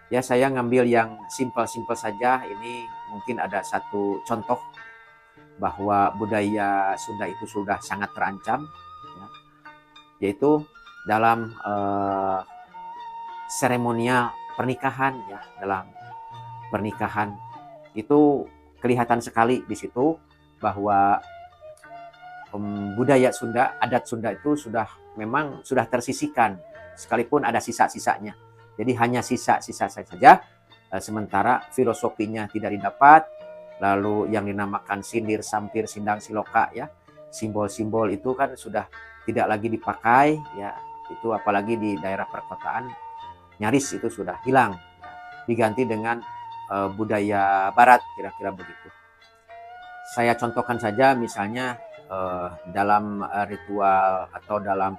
Ya, saya ngambil yang simpel-simpel saja. Ini mungkin ada satu contoh bahwa budaya Sunda itu sudah sangat terancam, ya, yaitu dalam seremonial pernikahan, ya. Dalam pernikahan itu kelihatan sekali di situ bahwa budaya Sunda, adat Sunda itu sudah memang sudah tersisihkan, sekalipun ada sisa-sisanya. Jadi hanya sisa-sisa saja, sementara filosofinya tidak didapat, lalu yang dinamakan sindir, sampir, sindang, siloka, ya, simbol-simbol itu kan sudah tidak lagi dipakai, ya, itu apalagi di daerah perkotaan nyaris itu sudah hilang, ya, diganti dengan budaya barat, kira-kira begitu. Saya contohkan saja misalnya dalam ritual atau dalam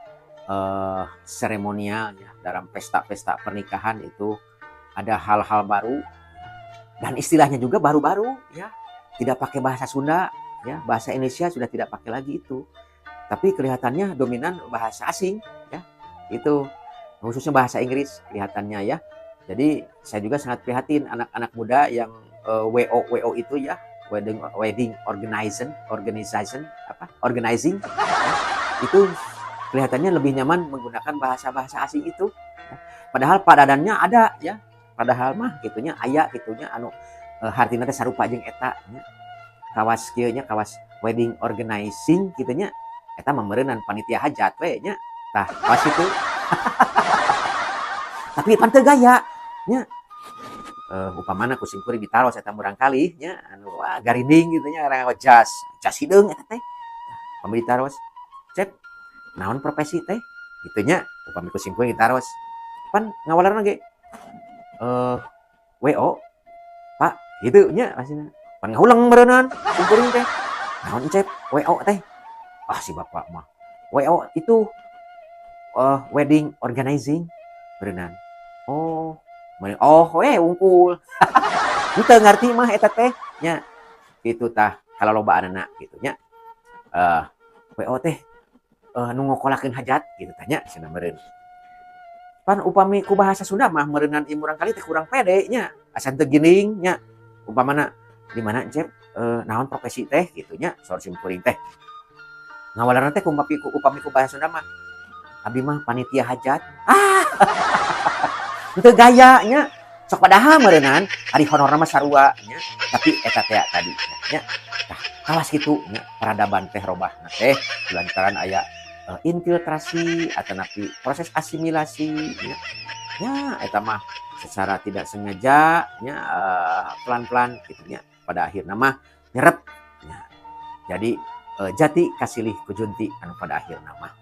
seremonial, ya, dalam pesta-pesta pernikahan itu ada hal-hal baru dan istilahnya juga baru-baru, ya, tidak pakai bahasa Sunda, ya, bahasa Indonesia sudah tidak pakai lagi itu, tapi kelihatannya dominan bahasa asing, ya, itu khususnya bahasa Inggris kelihatannya, ya. Jadi saya juga sangat prihatin anak-anak muda yang WO WO itu, ya, wedding wedding organization organization apa organizing, ya, itu kelihatannya lebih nyaman menggunakan bahasa-bahasa asing itu, ya. Padahal padanannya ada, ya, padahal mah gitu nya, aya gitu nya anu hartina teh sarupa jeung eta nya, kawas kieu nya, kawas wedding organizing gitu nya, eta mah meureunan panitia hajat we nya. Tah, kawas itu, tapi pan teu gaya nya. Upamana ku simkuring ditaros eta murangkalih nya, anu wah garinding gitu nya, nganggo jas jas hideung eta teh. Upami ditaros, "Cep, naon profesi teh?" gitu nya, upami ku simkuring ditaros, pan ngawalerna ge "WO, Pak," gitu nya maksudna. Pan ngahuleng meureunan simkuring teh. "Naon, Cep, WO teh?" Ah, si bapak mah, "WO itu wedding organizing," berenang. Oh, oh we wungkul. Henteu ngarti mah eta teh nya. Kitu tah kalalobaanana gitu nya. WO teh nu ngokolakeun hajat gitu tah nya cenah meureun. Pan upami ku bahasa Sunda mah meureunan ieu murangkalih teh kurang pede nya. Asa teu ginding nya. Upamana, "Di mana, Cep, naon profesi teh?" gitu nya, saur simkuring teh. Ngawalerna teh upami ku bahasa Sunda mah, "Abdi mah panitia hajat." Ah, henteu gaya nya. Sok padahal meureunan ari honorna mah sarua nya, tapi eta teh tadi nya. Tah, kawas kitu nya peradaban teh robahna teh lantaran aya infiltrasi atanapi proses asimilasi nya. Nya eta mah secara tidak sengaja nya, pelan-pelan gitu nya, pada akhirna mah nyerep nya. Jadi jati kasilih ku junti anu pada akhirna mah.